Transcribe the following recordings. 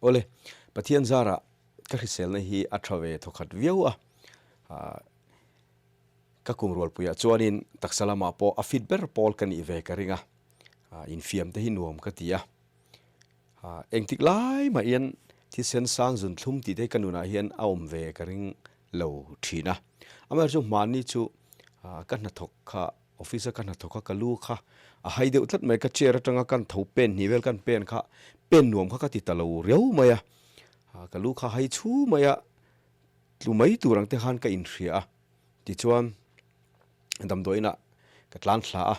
Awle, Pathian zarah ka hriselna hi a tha ve thawkhat viau a, ka kum rualpuiah chuanin taksa lamah pawh a fit ber pawl ka nih ve ka ring a, infiam te hi nuam ka ti a. Engtik lai mahin thisen sang zun thlum tih te hi ka nunah hian a awm ve ka ring lo thin a. Amaherawhchu hmanni chu ka hnathawk kha Office a ka hnathawk a ka lu kha a hai deuh tlat mai, ka chair atanga kan tho pen hnih vel kan pen kha pen nuam kha ka ti ta lo riau mai a, ka lu kha hai chhu mai a, tlu mai tur ang te khan ka inhria a, tichuan damdawiin ah ka tlan thla a,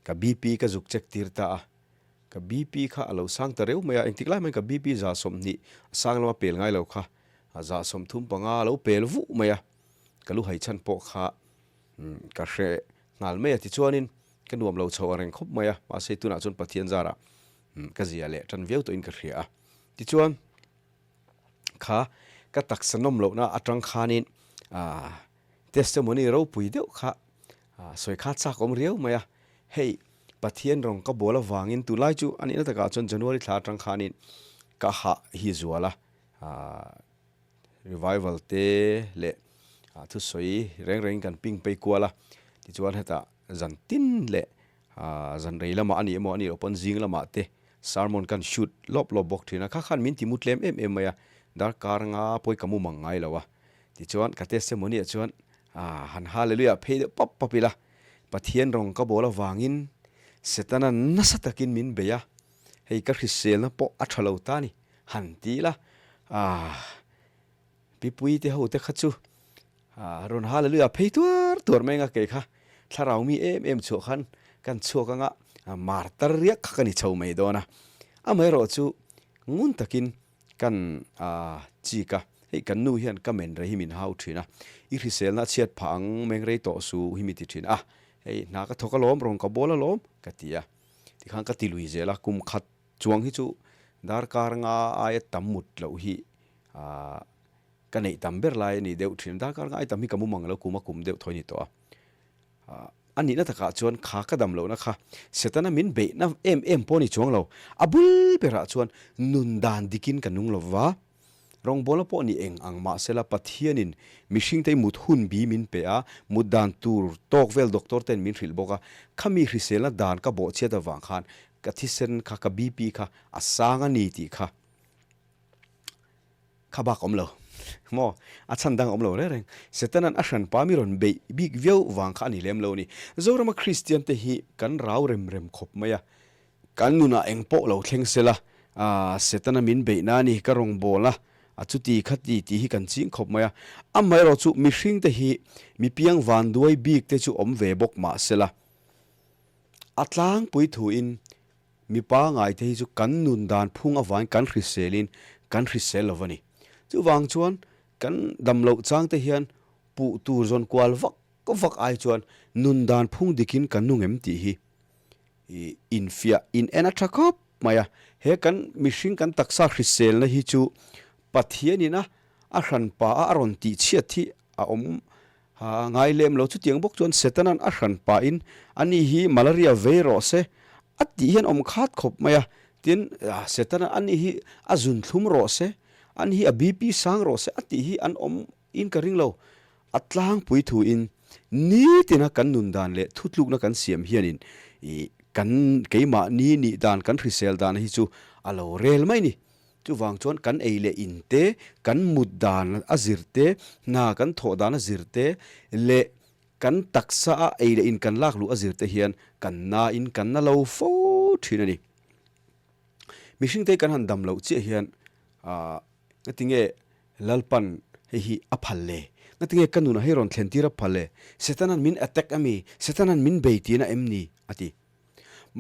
ka BP ka zuk check tir ta a, ka BP kha a lo sang ta riau mai a, engtik lai hmangin ka BP 120 a sang lama pel ngai lo kha 135 a lo pel vuh mai a, ka lu hai chhan pawh kha Ka hre nghal mai a, tichuanin ka nuam lo chho a reng khawp mai a, mahse tunah chuan Pathian zarah ka zia leh tan viau tawhin ka hria a. Tichuan kha ka taksa nawm lohna atang khanin testimony ropui deuh kha sawi kha chak awm riau mai a, hei Pathian rawng ka bawl avangin tunlai chu a nihna takah chuan January thla atang khanin ka hah hi zual a, Revival te leh thusawi reng rengin kan ping pei kual a, tichuan hetah zan tin leh zan rei lamah a ni emaw a nih loh pawn zing lamah te sermon kan shoot lawp lawp bawk thin a, kha khan min ti mu tlem em em mai a, darkar nga pawi ka mu mang ngai lo a, tichuan ka testimony ah chuan han hallelujah phei deuh pap pap ila, Pathian rawng ka bawl avangin Setana nasa takin min bei a, hei ka hriselna pawh a tha lo ta a ni. Han ti ila, aah, Pipui te ho te kha chu rawn hallelujah phei tuar tuar mai anga kei kha thlarau mi em em chhuah khan kan chhuak anga martar riak kha ka ni chho mai dawn a. Amaherawh chu ngun takin kan chik a, hei kan nu hian ka men rei hi min hau thin a, i hriselna a chhiat phah ang meng rei tawh su hi mi ti thin a, hei hna ka thawk alawm, rawn ka bawl alawm ka ti a, tikhan ka ti lui zel a, kum khat Chuang hi chu darkar nga aia tam mut loh hi ka neih tam ber lai a ni deuh thin. Darkar nga aia tam hi ka mu mang lo, kum a kum deuh thawi a ni tawh a. A nihna takah chuan kha ka dam lohna kha Setana min beihna em em pawh a ni chuang lo. A bul berah chuan nun dan dikin ka nung lo va. Rawngbawlna pawh ni eng ang mahsela Pathianin mihringte mut hun bi min pe a, mut dan tur tawk vel doctor ten min hrilh bawk a, khami hriselna dan ka bawhchhiat avang khan ka thisen kha, ka BP kha a sang a ni tih kha kha bak awm lo maw? A chhan dang a awm lo reng reng. Setanan a hranpa mi rawn beih bik viau vang kha a ni lem lo a ni. Zorama Kristian te hi kan rau rem rem khawp mai a, Kan nunah eng pawh lo thleng sela, Setana min beihna a ni, ka rawngbawlna a chuti khati tih hi kan ching khawp mai a. Amaherawh chu mihringte hi mi piang vanduai bik te chu awm ve bawk mah sela, a tlangpui thuin mipa ngaite hi chu kan nun dan phung avangin kan hriselin kan hrisel lo va ni. Chuvang chuan kan dam loh changte hian puh tur zawn kual vak vak ai chuan nun dan phung dikin kan nung em tih hi I infiah in en a tha khawp mai a, he kan mihring kan taksa hriselna hi chu Pathianin a a hranpa a a rawn tih chhiat hi a awm ngai lem lo. Chutiang bawk chuan Setana'n a hranpa in ani hi malaria vei rawh se a tih hian awm khat khawp mai a, tin Setana'n ani hi a zun thlum rawh se, ani hi a BP sang rawh se a tih hi an awm in ka ring lo. A tlangpui thuin nitina kan nun dan leh thutlukna kan siam hianin ih kan keimahni nih dan kan hrisel dan hi chu a lo rel mai ni. Chuvang chuan kan ei leh in te, kan mut dan a zir te, hna kan thawh dan a zir te leh kan taksa a ei leh in kan lak luh a zir te hian kan na in kan na lo fo thin a ni. Mihring te kan han dam loh chiah hian ah Ngatinge Lalpan hei hi a phal le? Ngatinge ka nunah hei rawn thlen tir a phal le? Setanan min attack a mi? Setanan min bei tina em ni? a ti.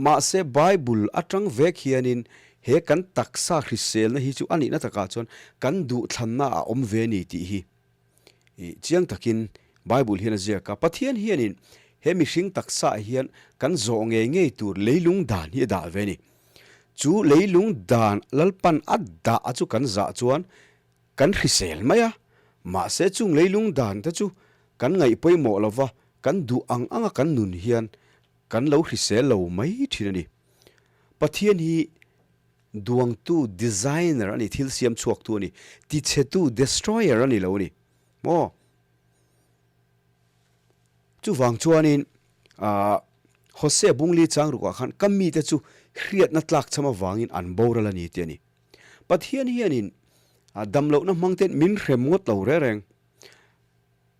Mahse Bible atang vek hianin he kan taksa hriselna hi chu a nihna takah chuan kan duhthlanna a awm ve ni tih hi chiang takin Bible hian a ziak a. Pathian hianin he mihring taksaah hian kan zawh ngei ngei tur leilung dan hi a dah ve a ni. Chu leilung dan Lalpan a dah a chu kan zah chuan kan hrisel mai a, mahse chung leilung dan te chu kan ngaih pawimawh lova kan duh ang anga kan nun hian kan lo hrisel lo mai thin a ni. Pathian hi duangtu, designer, a ni, thil siam chhuaktu a ni, tichhetu, destroyer, a ni lo a ni maw? Chuvang chuanin aah Hosea Bungli chang rukah khan ka mite chu hriatna tlak cham avangin an boral a ni tih a ni. Pathian hianin damlohna hmang ten min hrem ngawt lo reng reng.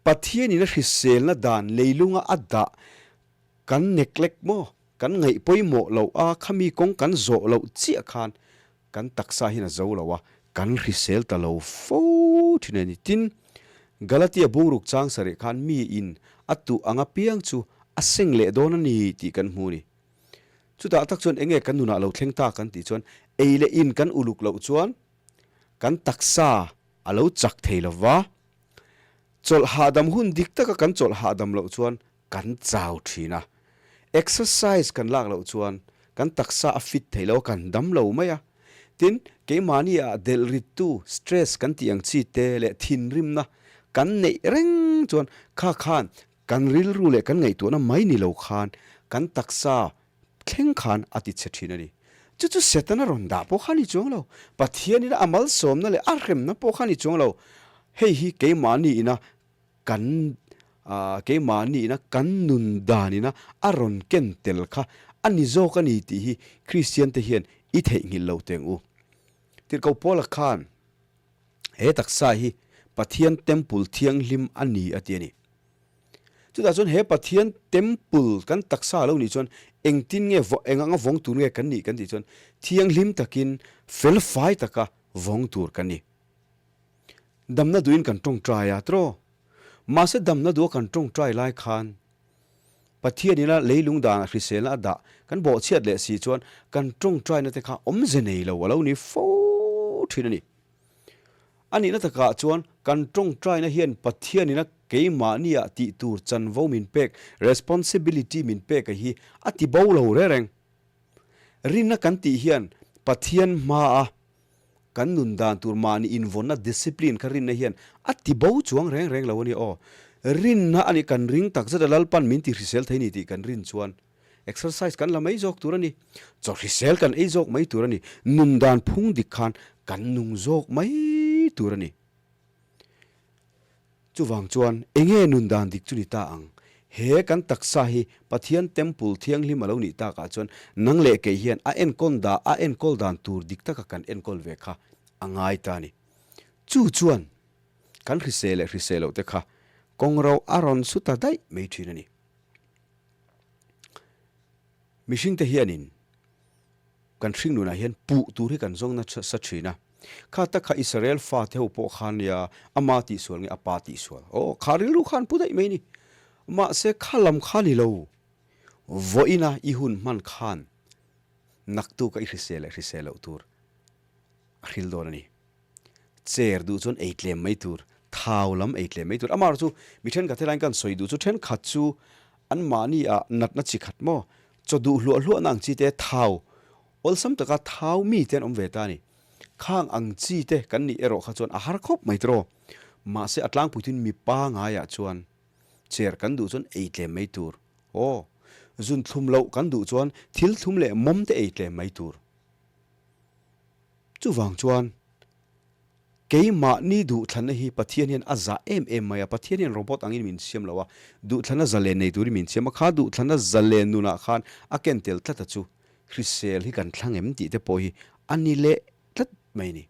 Pathianin a hriselna dan leilunga a dah kan neglect maw, kan ngaih pawimawh loh a, khami kawng kan zawh loh chiah khan kan taksa hian a zo lo a, kan hrisel ta lo fo thin a ni. Tin, Galatia bungruk chang sarih khan mi in a tuh ang apiang chu a seng leh dawn a ni tih kan hmu a ni. Chutah tak chuan enge kan nunah lo thleng ta kan tih chuan ei leh in kan uluk loh chuan kan taksa a lo chak thei lo va, chawlh hahdam hun dik taka kan chawlh hahdam loh chuan kan chau thin a, exercise kan lak loh chuan kan taksa a fit thei lo a, kan dam lo mai a. Tin, keimahni ah delh rittu stress kan tih ang chi te leh thinrimna kan neih reng chuan kha khan kan rilru leh kan ngaihtuahna mai ni lo khan kan taksa thleng khan a ti chhe thin a ni. Chu chu Setana rawn dah pawh kha a ni chuang lo. Pathianin a malsawmna leh a hremna pawh kha a ni chuang lo. Hei hi keimahni ina kan keimahni ina kan nun danina a rawn ken tel kha a ni zawk a ni tih hi Kristian te hian i theihnghilh lo teng u. Tirhkoh Paula khan he taksa hi Pathian temple thianghlim a ni a ti a ni. Chutah chuan he Pathian temple kan taksa a lo nih chuan engtin nge eng anga vawng tur nge kan nih kan tih chuan thianghlim takin fel fai taka vawng tur kan ni. Damna duhin kan tawngtai a tiraw? Mahse damna duha kan tawngtai lai khan Pathian ina leilung danah hriselna a dah kan bawhchhiat leh si chuan kan tawngtaina te kha awmze nei lo a lo ni fo thin a ni. A nihna takah chuan kan tawngtaina hian Pathian ina keimahniah tih tur chanvo min pek, responsibility min pek a hi a ti bo lo reng reng. Rinna kan tih hian Pathian hmaa kan nun dan tur mahni invawnna discipline kha rinna hian a ti bo chuang reng reng lo a ni aw. Rinna a ni kan ring tak zet a Lalpan min ti hrisel thei ni tih kan rin chuan exercise kan la mai zawk tur a ni. Chaw hrisel kan ei zawk mai tur a ni. Nun dan phung dik khan kan nung zawk mai tur a ni. Chuvang chuan enge nun dan dik chu ni ta ang? He kan taksa hi Pathian temple thianghlim a lo nih takah chuan nang leh kei hian a enkawn dah a enkawl dan tur dik taka kan enkawl ve kha a ngai ta a ni. Chu chuan kan hrisel leh hrisel loh te kha kawng ro a rawn su ta daih mai thin a ni. Mihringte hianin Kan hringnunah hian puh tur hi kan zawng nasa thin a. Kha tak kha Israel fate ho pawh khan nia ama tihsual nge a pa tihsual. Aw, kha rilru khan pu daih mai ni. Mahse kha lam kha ni lo. Vawiina i hun hman khan naktuka i hrisel leh hrisel loh tur a hril dawn a ni. Chair duh chuan ei tlem mai tur, thau lam ei tlem mai tur. Amaherawh chu mi thenkhat helaiin kan sawi duh chu thenkhat chu an mahni ah natna chi khat maw, chaw duh hluah hluahna ang chi te, thau awlsam taka thau mi te an awm ve ta a ni. Khang ang chi te kan nih erawh kha chuan a har khawp mai tiraw. Mahse a tlangpui tuin mipa ngaiah chuan chair kan duh chuan ei tlem mai tur. Aw, zun thlum loh kan duh chuan thil thlum leh mawm te ei tlem mai tur. Chuvang chuan keimahni duhthlanna hi Pathian hian a zah em em mai a, Pathian hian robot angin min siam lo a, duhthlanna zalen nei turin min siam a, kha duhthlanna zalen nunah khan a ken tel tlat a chu hrisel hi kan thlang em tih te pawh hi a ni leh tlat mai a ni.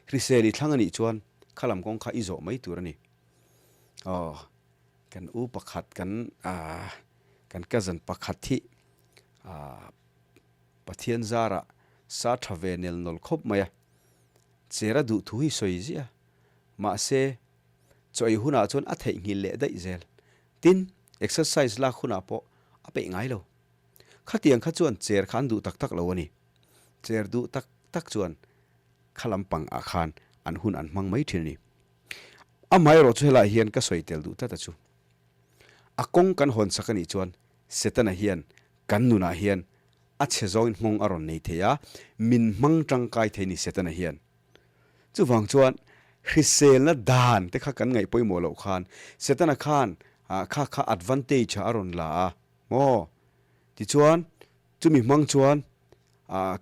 Hrisel i thlang a nih chuan kha lam kawng kha i zawh mai tur a ni. Aw, kan u pakhat kan aah kan cousin pakhat hi aah Pathian zarah sa tha ve nel nawl khawp mai a, cher a duh thu hi sawi ziah a, mahse chaw ei hunah chuan a theihnghilh leh daih zel. Tin, exercise lak hunah pawh a peih ngai lo. Khatiang kha chuan cher kha an duh tak tak lo a ni. Cher duh tak tak chuan kha lampang ah khan an hun an hmang mai thin a ni. Amaherawh chu helaiah hian ka sawi tel duh tlat a chu. A kawng kan hawn sak a nih chuan Setana hian kan nunah hian a chhe zawngin nghawng a rawn nei thei a, min hmang tangkai thei ni Setana hian. Chuvang chuan hriselna dan te kha kan ngaih pawimawh loh khan Setana khan kha kha advantage ah a rawn la a maw? Tichuan chumi hmang chuan.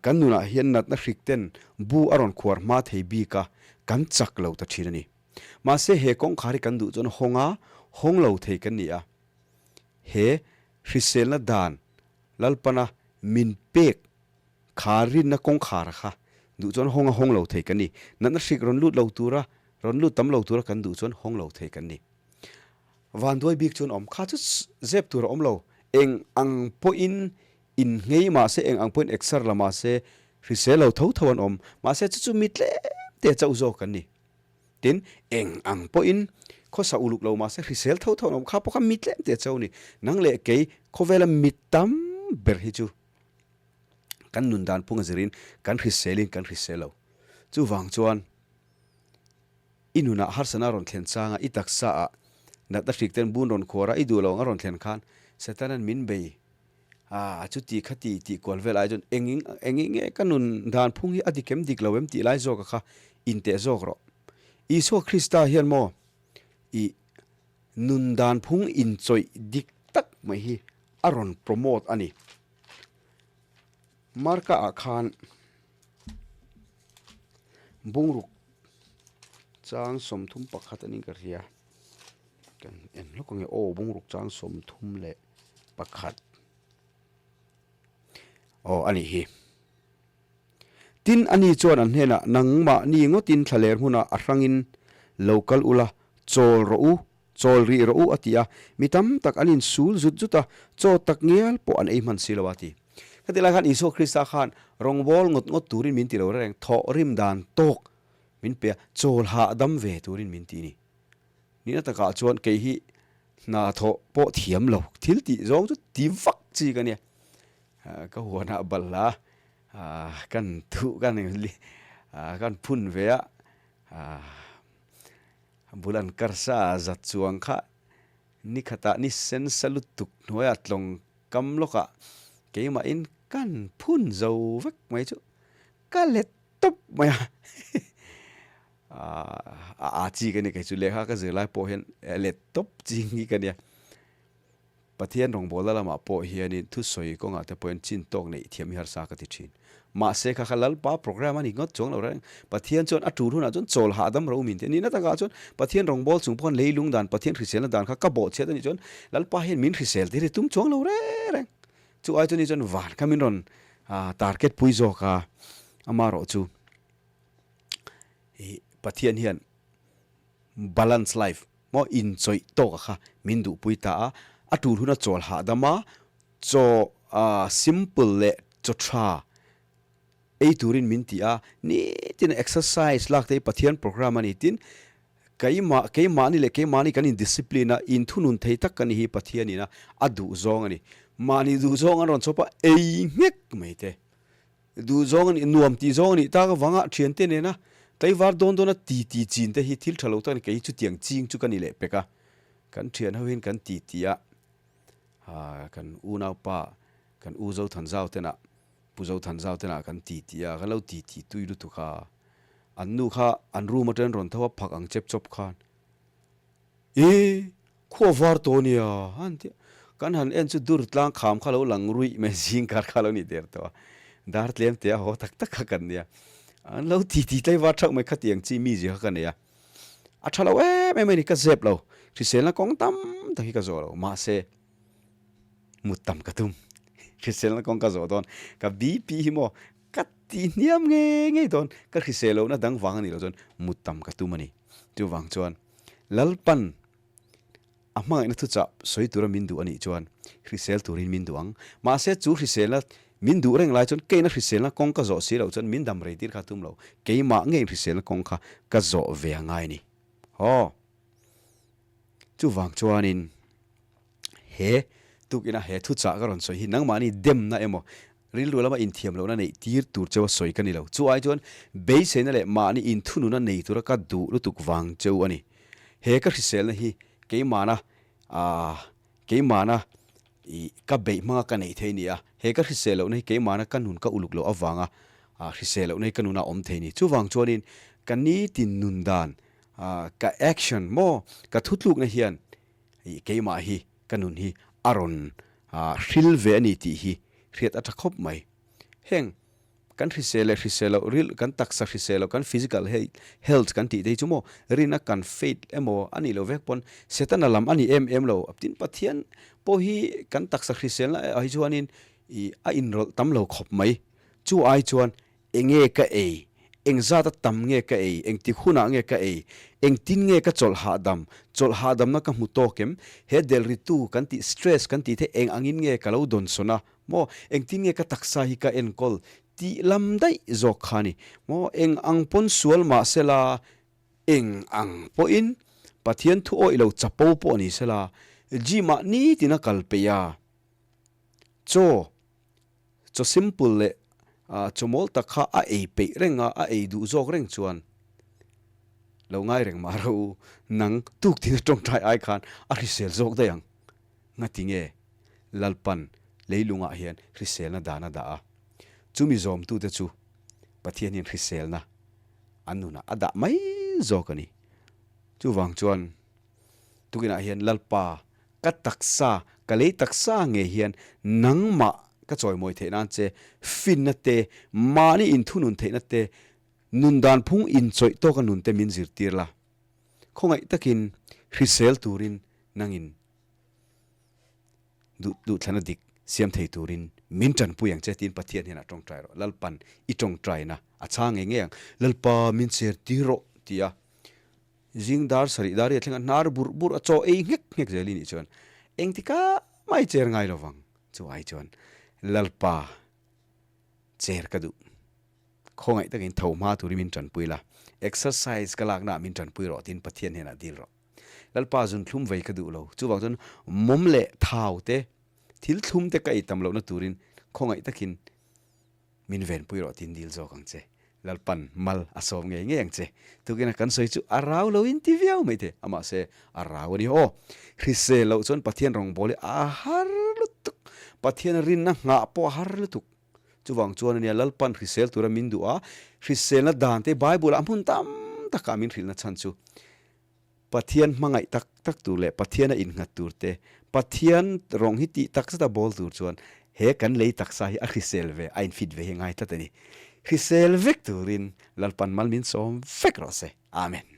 Kan nunah hian natna hrik ten bu a rawn khuar hma thei bik a, kan chak lo ta thin a ni. Mahse he kawngkhar hi kan duh chuan hawng a, hawng lo thei kan ni a. He hriselna dan Lalpana min pek kha rinna kawngkhar kha duh chuan hawng a hawng lo thei kan ni. Natna hrik rawn lut lo tura, rawn lut tam lo tura kan duh chuan hawng lo thei kan ni. Vanduai bik chuan awm kha chu zep tur a awm lo. Eng ang pawhin in nghei mah se, eng ang pawhin exer la mah se, hrisel lo tho tho an awm. Mahse chu chu mi tlem te chauh zawk kan ni. Tin, eng ang pawhin khawsa uluk lo mah se, hrisel tho tho an awm. Kha pawh kha mi tlem te chauh a ni. Nang leh kei khawvela mi tam ber hi chu kan nun dan phung a zirin kan hriselin kan hrisel lo. Chuvang chuan I nunah harsana a rawn thlen changa i taksa ah natna hrik ten bun rawn khuar a, i duh lo ang a rawn thlen khan Setanan min bei a, chuti khati tih kual vel ai chuan enging enging nge ka nun dan phung hi a dik em dik lo em tih lai zawk a kha inteh zawk rawh. Isua Krista hian maw i nun dan phung inchawih dik tak mai hi a rawn promote a ni. Marka ah khan Bungruk chang 31 a nih ka hria kan en hlawk ang e aw bungruk chang 31 aw a nih hi tin ani chuan an hnenah nangmah ni ngawtin thlaler hmunah a hrangin lo kal ula chawl rawh u chawl rih rawh u a ti a mi tam tak an insul zut zut a chaw tak ngial pawh an ei hman si lo a ti. Khati lai khan Isua Krista khan rawngbâwl ngawt ngawt turin min ti lo reng, thawh rim dan tawk min pe a, chawl hahdam ve turin min ti a ni. Nihna takah chuan kei hi hna thawh pawh thiam lo, thil tih zawng chu ti vak chi ka nia. Ka huanah balhla kan thuh kan kan phun ve a, bul an karsa zat chuang kha Ni khatah ni sen sa lutuk hnuaiah tlawng kam lawkah keimahin kan phun zo vek mai chu ka let tawp mai a. A a chi ka ni kei chu lehkha ka zir lai pawh hian let tawp ching hi ka nia. Pathian rawngbawlna lamah pawh hianin thusawi kawngah te pawhin chin tawk neih thiam hi harsa ka ti thin. Mahse kha kha Lalpa program a ni ngawt chuang lo reng. Pathian chuan a tul hunah chuan chawl hahdam ro min ti a. Nihna takah chuan Pathian rawngbâwl chung pawh khan leilung dan, Pathian hriselna dan kha ka bawhchhiat a nih chuan Lalpa hian min hrisel tir hi tum chuang lo reng reng. Chu ai chuan ni chuan van kha min rawn target pui zawk a, amaherawh chu ih Pathian hian balance life maw inchawih tawk a kha min duhpui ta a, a tul huna chawl hahdam a, Chaw simple leh chaw tha ei turin min ti a, nitin exercise lak te hi Pathian program a ni tin keimah keimahni leh keimahni kan in discipline a, inthunun thei tak kan ni hi Pathian ina a duh zawng a ni. Mahni duh zawng an rawn chawp a, ei nghek mai te. Duh zawng a nih, nuam tih zawng a nih tak avanga thiante nena tlaivar dawn dawna ti ti chin te hi thil tha lo tak a ni. Kei chutiang ching chu ka ni leh pek a, kan thian ho hian kan ti ti a. Kan unaupa, kan u Zothanzau tenah, Pu Zothanzau tenah kan ti ti a, kan lo ti ti tui lutuk a. An nu kha an room atangin rawn tho a, phak ang chep chawp khan, E, khua var tawh nia, an ti a. Kan han en chu dur tlang kham kha lo lang ruih mai, zing kar kha lo ni der tawh a. Dar tlem te a haw tak tak kha kan nia. An lo ti ti tlai var thak mai, khatiang chi mizia kha ka nei a. A tha lo em em a ni, ka zep lo. Hriselna kawng tam tak hi ka zawh lo, mahse mut tam ka tum. Hriselna kawng ka zawh dawn, ka BP hi maw ka ti hniam ngei ngei dawn, ka hrisel lohna dang vang a nih loh chuan mut tam ka tum a ni. Chuvang chuan Lalpan a hmangaihna thuchah sawi tura min duh a nih chuan hrisel turin min duh ang. Mahse chu hriselna min duh reng lai chuan keina hriselna kawng ka zawh si loh chuan min dam rei tir kha tum lo. Keimah ngeiin hriselna kawng kha ka zawh ve a ngai a ni. Haw. Chuvang chuanin he tukina he thuchah ka rawn sawi hi nangmahni demna emaw rilru lama inthiam lohna neih tir tur cheu a sawi ka ni lo. Chu ai chuan beiseina leh mahni inthununa nei tura ka duh lutuk vang cheu a ni. He ka hriselna hi keimahna aah keimahna ih ka beih hmanga ka neih thei a ni a, he ka hrisel lohna hi keimahna ka nun ka uluk loh avanga ah hrisel lohna hi ka nunah a awm thei a ni. Chuvang chuanin ka nitin nun dan ah ka action maw ka thutlukna hian ih keimah hi ka nun hi a rawn ah hril ve a ni tih hi hriat a tha khawp mai. Heng. Kan hrisel leh hrisel loh ril, kan taksa hrisel loh, kan physical health kan tih te hi chu maw rinna kan faith emaw a nih loh vek pawn Setana lam a ni em em lo. Tin, Pathian pawh hi kan taksa hriselna ah hi chuanin ih a inrawlh tam lo khawp mai. Chu ai chuan Enge ka ei? Engzat a tam nge ka ei? Engtik hunah nge ka ei? Engtin nge ka chawlh hahdam? Chawlh hahdamna ka hmu tawk em? He delritu kan tih stress kan tih theih eng angin nge ka lo dawnsawn a? Maw? Engtin nge ka taksa hi ka enkawl? Tih lam daih zawk kha a ni. Maw? Eng ang pawn sual mah sela, eng ang pawhin Pathian thu awih lo chapo pawh ni sela, gym-ah nitin a kal peih a. Chaw. Chaw simple leh chaw mawl tak kha a ei peih reng a, a ei duh zawk reng chuan lo ngai reng mah rawh u, nang tuk tina tawngtai ai khan a hrisel zawk daih ang. Ngati nge Lalpan leilungah hian hriselna dan a dah a, chumi zawmtute chu Pathian hian hriselna an nunah a dah mai zawk a ni. Chuvang chuan tukinah hian Lalpa Ka taksa, ka lei taksa ngei hian nangmah ka chawimawi theih nan che finna te, mahni inthunun theihna te, nun dan phung inchawih tawka nun te min zirtir la. Khawngaih takin hrisel turin nangin duh duhthlana dik siam thei turin min tanpui ang che tiin Pathian hian a tawngtai rawh. Lalpan i tawngtaina a chhang ngei ngei ang. Lalpa min cher tir rawh ti a. Zing dar sarih dar riat thleng a hnar burh burh a chaw ei nghek nghek zel i nih chuan engtikah mai cher ngai lo vang. Chu ai chuan Lalpa cher ka duh. Khawngaih takin tho hma turin min tanpui la, exercise ka laknaah min tanpui rawh tiin Pathian hnenah dil rawh. Lalpa zun thlum vei ka duh lo. Chuvang chuan mawm leh thau te, thil thlum te ka ei tam lohna turin khawngaih takin Min venpui rawh tin dil zawk ang che. Lalpan mal a sawm ngei ngei ang che. Tukina kan sawi chu a rau lo in ti viau mai the. Amah se a rau a ni aw. Hrisel loh chuan Pathian rawngbâwl hi a har lutuk. Pathian rinna nghah pawh a har lutuk. Chuvang chuan a nia Lalpan hrisel tura min duh a, hriselna dan te Bible ah hmun tam takah min hrilhna chhan chu. Pathian hmangaih tak tak tur leh Pathiana innghat tur te, Pathian rawng hi tih tak zeta bawl tur chuan he kan lei taksa hi a hrisel ve, a infit ve hi a ngai tlat a ni. Hrisel vek turin Lalpan mal min sawm vek rawh se. Amen.